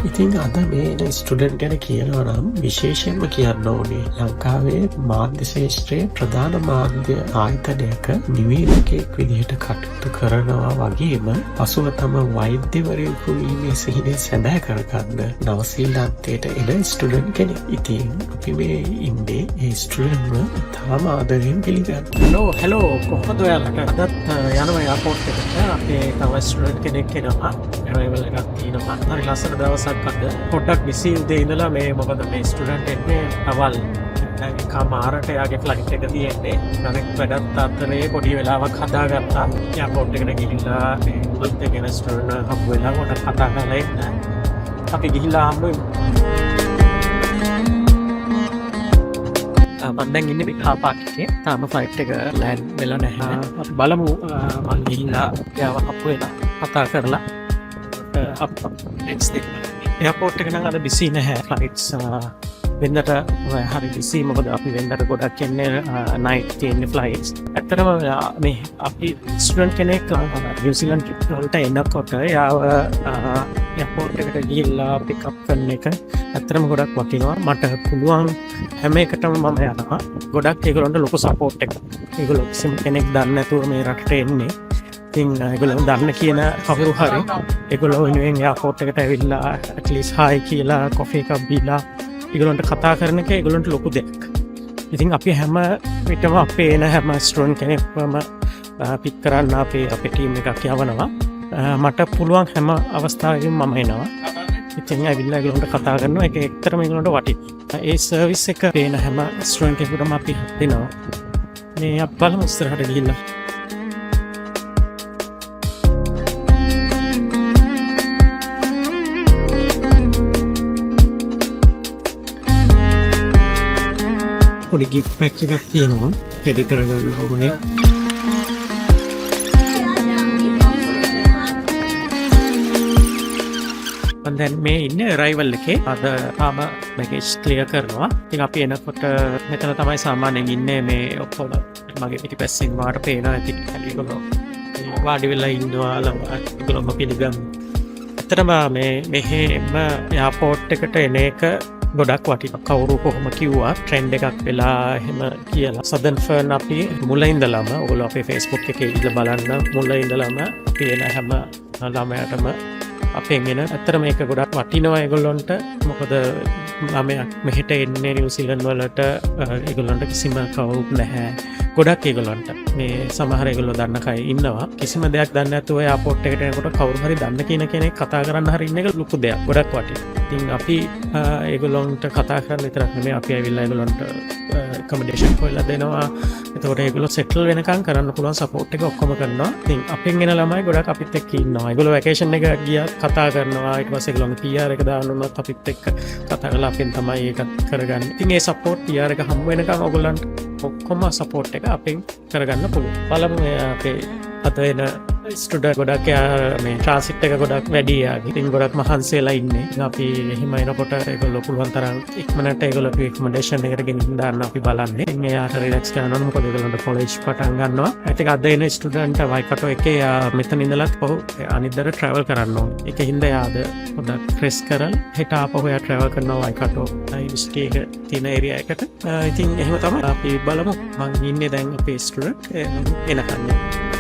ඉතින් අද මේ එන ස්ටුඩන්ට් ගැන කියනවා නම් විශේෂයෙන්ම කියන්න ඕනේ ලංකාවේ මාධ්‍ය ක්ෂේත්‍රයේ ප්‍රධාන මාධ්‍ය ආයතනයක නිවේදකයෙක් විදිහට කටයුතු කරනවා වගේම පසුව තම වෛද්‍යවරයෙකු වීමේ සිහිනය සැබෑ කරගන්න නවසීලන්තයට එන ස්ටුඩන්ට් කෙනෙක්. ඉතින් අපි මේ ඉන්නේ ඒ ස්ටුඩන්ට්ව ඉතාම ආදරයෙන් පිළිගන්න. හෙලෝ හෙලෝ, කොහොමද ඔයාලට? අදත් යනවා එයාපෝට් එකට. අපේ තව ස්ටුඩන්ට් කෙනෙක් එනවා. ඇරයිවල් එකක් තියෙනවා. හරි ලස්සන දවසක් අද. පොඩ්ඩක් බිසි උදේ ඉඳලා මේ, මොකද මේ ස්ටුඩන්ට් එන්නේ දවල් දැන් එකමාරට එයාගේ ෆ්ලයිට් එක තියෙන්නේ. අනෙක් වැඩත් අතරේ පොඩි වෙලාවක් හදාගත්තා. එයාපෝට් එකට ගිහිල්ලා මේ මුලත් එක්ක ස්ටුඩන්ට් හම්බ වෙලා පොඩක් කතා කරලා එන්න. අපි ගිහිල්ලා හම්බ වෙමු. මං දැන් ඉන්නේ මේ කාර් පාක් එකේ. තාම ෆ්ලයිට් එක ලෑන්ඩ් වෙලා නැහැ. අපි බලමු, මං ගිහිල්ලා එයාව හම්බ වෙලා කතා කරලා අප නෙක්ස්ට් එක. එයාපෝට් එක නම් අද බිසි නැහැ. ෆ්ලයිට්ස් වෙනදට හරි බිසි, මොකද අපි වෙනදට ගොඩක් එන්නේ නයිට් තියෙන ෆ්ලයිට්ස්. ඇත්තටම මේ අපි ස්ටුඩන්ට් කෙනෙක් නිව්සීලන්ඩ් ට්‍රිප් වලට එනකොට එයාව එයාපෝට් එකට ගිහිල්ලා පික් අප් කරන එක ඇත්තටම ගොඩක් වටිනවා. මට පුළුවන් හැම එකටම මම යනවා. ගොඩක් ඒගොල්ලන්ට ලොකු සපෝට් එකක්. ඒගොල්ලෝ කිසිම කෙනෙක් දන්නේ නැතුව මේ රටට එන්නේ. ඉතින් ඒගොල්ලෝ දන්න කියන කවුරු හරි ඒගොල්ලෝ වෙනුවෙන් එයාපෝට් එකට ඇවිල්ලා ඇට්ලීස්ට් හායි කියලා කොෆි එකක් බීලා ඒගොල්ලන්ට කතා කරන එක ඒගොල්ලන්ට ලොකු දෙයක්. ඉතින් අපි හැම විටම අපේ එන හැම ස්ටුඩන්ට් කෙනෙක්වම පික් කරන්න අපේ අපේ ටීම් එකක් යවනවා. මට පුළුවන් හැම අවස්ථාවකදීම මම එනවා. ඉතින් ඇවිල්ලා ඒගොල්ලන්ට කතා කරනවා. ඒක ඇත්තටම ඒගොල්ලන්ට වටිනවා. ඒ සර්විස් එක පේන හැම ස්ටුඩන්ට් කෙනෙකුටම අපි දෙනවා. මේ අපි බලමු ඉස්සරහට ගිහිල්ලා. පොඩි ගිෆ්ට් පැක් එකක් තියෙනවා. රෙඩි කරගන්න ඕනේ. මං දැන් මේ ඉන්නේ අරයිවල් එකේ. අද තාම බැගේජ් ක්ලියර් කරනවා. ඉතින් අපි එනකොට මෙතන තමයි සාමාන්‍යයෙන් ඉන්නේ මේ ඔක්කොම. මගේ පිටිපස්සෙන් වාට පේනවා ඇති. ඒගොල්ලෝ වාඩි වෙලා ඉන්නවා ළමයි. ඒගොල්ලොම පිළිගන්න. ඇත්තටම මේ මෙහෙම එයාපෝට් එකට එන එක ගොඩක් වටිනවා. කවුරු කොහොම කිව්වා ට්‍රෙන්ඩ් එකක් වෙලා එහෙම කියලා. සදර්න් ෆර්න් අපි මුල ඉඳලම, ඔයගොල්ලෝ අපේ Facebook එකේ ඉඳලා බලන්න, මුල ඉඳලම අපි එන හැම ළමයාටම අපෙන් එන ඇත්තට මේක ගොඩක් වටිනවා ඒගොල්ලොන්ට. මොකද ළමයා මෙහෙට එන්නේ නිව්සීලන්ඩ් වලට ඒගොල්ලොන්ට කිසිම කවුරුත් නැහැ. ගොඩක් ඒගොල්ලන්ට මේ සමහර ඒගොල්ලෝ දන්න අය ඉන්නවා. කිසිම දෙයක් දන්නේ නැතුව එයාපෝට් එකට එනකොට කවුරු හරි දන්න කියන කෙනෙක් කතා කරන්න හරි ඉන්න එක ලොකු දෙයක්. ගොඩක් වටිනවා. ඉතින් අපි ඒගොල්ලොන්ට කතා කරන්න විතරක් නෙමෙයි, අපි ඇවිල්ලා ඒගොල්ලොන්ට ඇකොමඩේෂන් හොයලා දෙනවා. එතකොට ඒගොල්ලෝ සෙටල් වෙනකන් කරන්න පුළුවන් සපෝට් එක ඔක්කොම කරනවා. ඉතින් අපෙන් එන ළමයි ගොඩක් අපිත් එක්ක ඉන්නවා. ඒගොල්ලෝ වැකේෂන් එක ගියත් කතා කරනවා. ඊට පස්සේ ඒගොල්ලෝගේ PR එක දාන්න උනත් අපිත් එක්ක කතා කරලා අපෙන් තමයි ඒක කරගන්නේ. ඉතින් ඒ සපෝට් PR එක හම්බ වෙනකන් ඔයගොල්ලන්ට ඔක්කොම සපෝට් එක අපෙන් කරගන්න පුළුවන්. බලමු මේ අපේ අත එන ස්ටුඩන්ට් ගොඩක් එයා මේ ට්‍රාන්සිට් එක ගොඩක් වැඩි එයාගේ. ඉතින් ගොඩක් මහන්සි වෙලා ඉන්නේ. ඉතින් අපි එහෙම එනකොට ඒගොල්ලෝ පුළුවන් තරම් ඉක්මනට ඒගොල්ලෝ අපි ඇකොමඩේෂන් එකට ගෙනින් දාන්න අපි බලන්නේ. ඉතින් එයාට රිලැක්ස් කරන්න ඕන, මොකද ඒගොල්ලන්ට කොලෙජ් පටන් ගන්නවා. ඉතින් අද එන ස්ටුඩන්ට් වයිකටෝ එකේ එයා මෙතන ඉඳලත් පහු අනිද්දාට ට්‍රැවල් කරන්න ඕනේ. ඒක හින්දා එයා අද පොඩ්ඩක් රෙස්ට් කරලා හෙට ආපහු එයා ට්‍රැවල් කරනවා වයිකටෝ යුනිවර්සිටි එක තියෙන ඒරියා එකට. ඉතින් එහෙම තමයි අපි බලමු. මං ඉන්නේ දැන් අපේ ස්ටුඩන්ට් එනකන්.